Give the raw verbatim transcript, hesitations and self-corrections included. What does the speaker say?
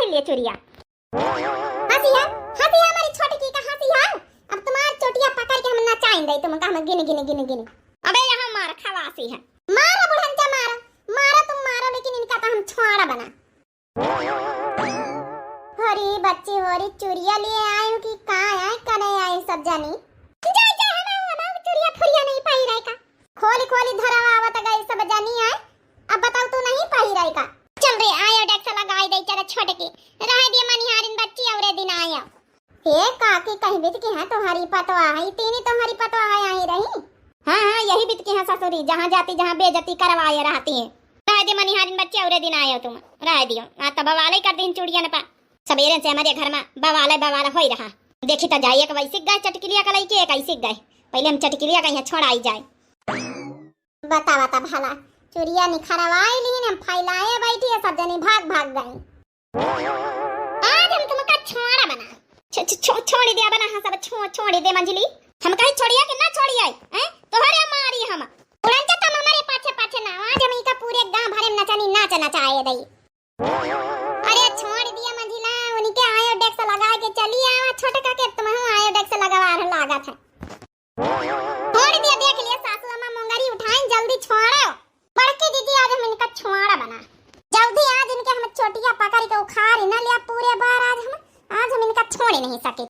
लिए चुरिया। हंसी है, हंसी है हमारी छोटकी का, हंसी है। अब तुम्हार चोटिया पकड़ के हम नचाइन दे तुमका, हम गिन गिन गिन गिन। अबे यहाँ मार खवासी है। मारो बुढ़ंचा मारो, मारो तुम मारो, लेकिन इनका तो हम छोड़ा बना। होरी बच्ची होरी चुरिया लिए आए हो कि का आए करे आए सब जानी? जा जा हम हम चुरिया फुरिया नहीं पाई रहे का। खोली खोली धरवावत गई सब जानी आए। अब बताओ तू नहीं पाई रहे का? चल रे आयो डेक्स लगाई दे चल छोटकी। रह दिए मनिहारिन बच्ची औरे दिन आयो। हे काकी कहीं बीत के हैं तुम्हारी पतवा है, तीनी तुम्हारी पतवा है आई रही। हाँ हाँ यही बीत के हैं ससुरी, जहाँ जाती जहाँ बेइज्जती करवाए रहती है। रह दे मनिहारिन बच्ची औरे दिन आयो तुम। रह दियो। आ तब बवाले कर दिन चुड़िया न पा। सबेरे से हमारे घर में बवाले बवाल होई रहा। देखी तो जाइए कि वैसे गए चटकिलिया का लइके एक ऐसे गए। पहले हम चटकिलिया का यहाँ छोड़ आई जाए। बता बता भला चुरिया निखरवाई लीन हम फैलाए बैठी है सब जनी भाग भाग गई। आज हम तुमका छोड़ा बना। छ, छ, छो, छोड़ी दे बना हाँ सब छो, छोड़ी दे मंझली। हम कहीं छोड़िया कि ना छोड़िया हैं? तोहरे मारी हम। उड़न के तुम हमारे पाछे पाछे ना, आज हम इका पूरे गांव भरे में नचनी नाच नचाए दई। अरे छोड़ दिया मंझिला, उनके आयो डेक्स लगा के चली आवा, छोटका के तुम आयो डेक्स लगवा रहा लागत है। छोड़ दिया, देख लिया सासू अम्मा मुंगरी उठाइन, जल्दी छोड़ो। बड़की दीदी आज हम इनका छोड़ा बना, जल्दी आज इनके हम चोटिया पकड़ के उखाड़ न लिया पूरे बार आज हम, आज हम इनका छोड़ नहीं सके।